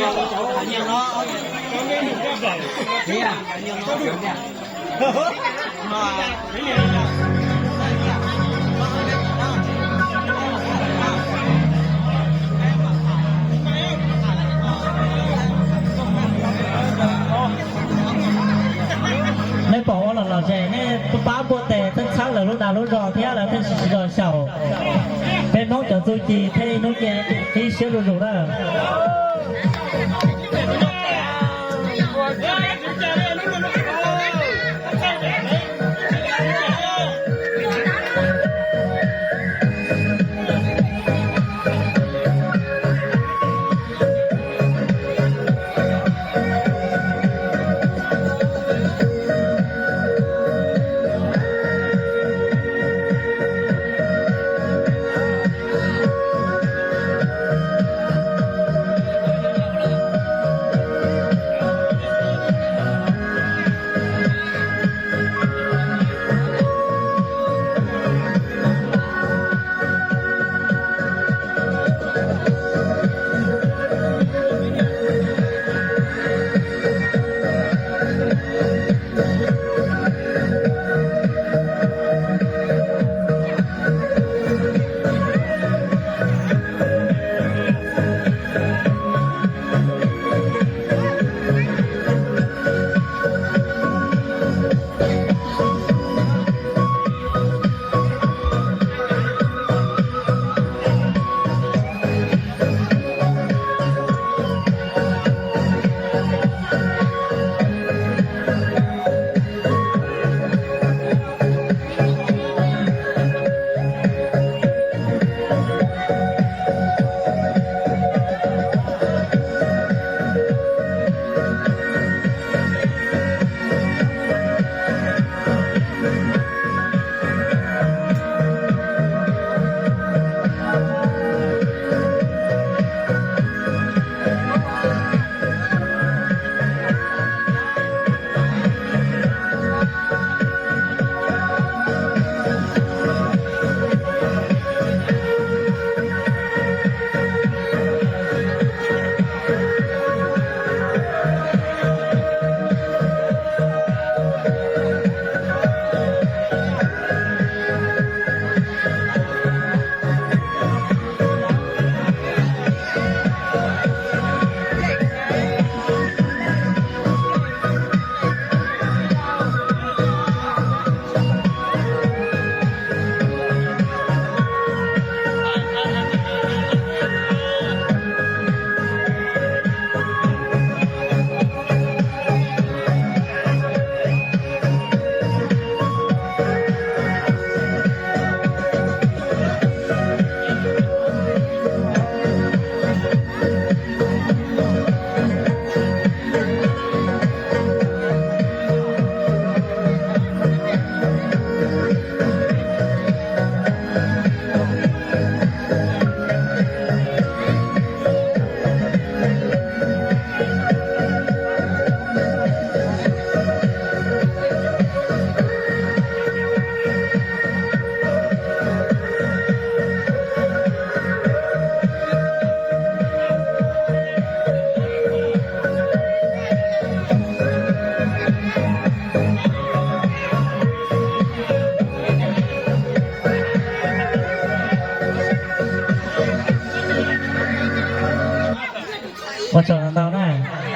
Nej pom ua los los zes, nej pab npuaj tes theej txhawb lawv lub dag lub zog thiab lawv thiaj tsis tsis tsis txaus xyaum. Peb Hmoob cov txuj ci thiaj li hnub cia ib siab zuj zus na. Ua tsaug ntau na.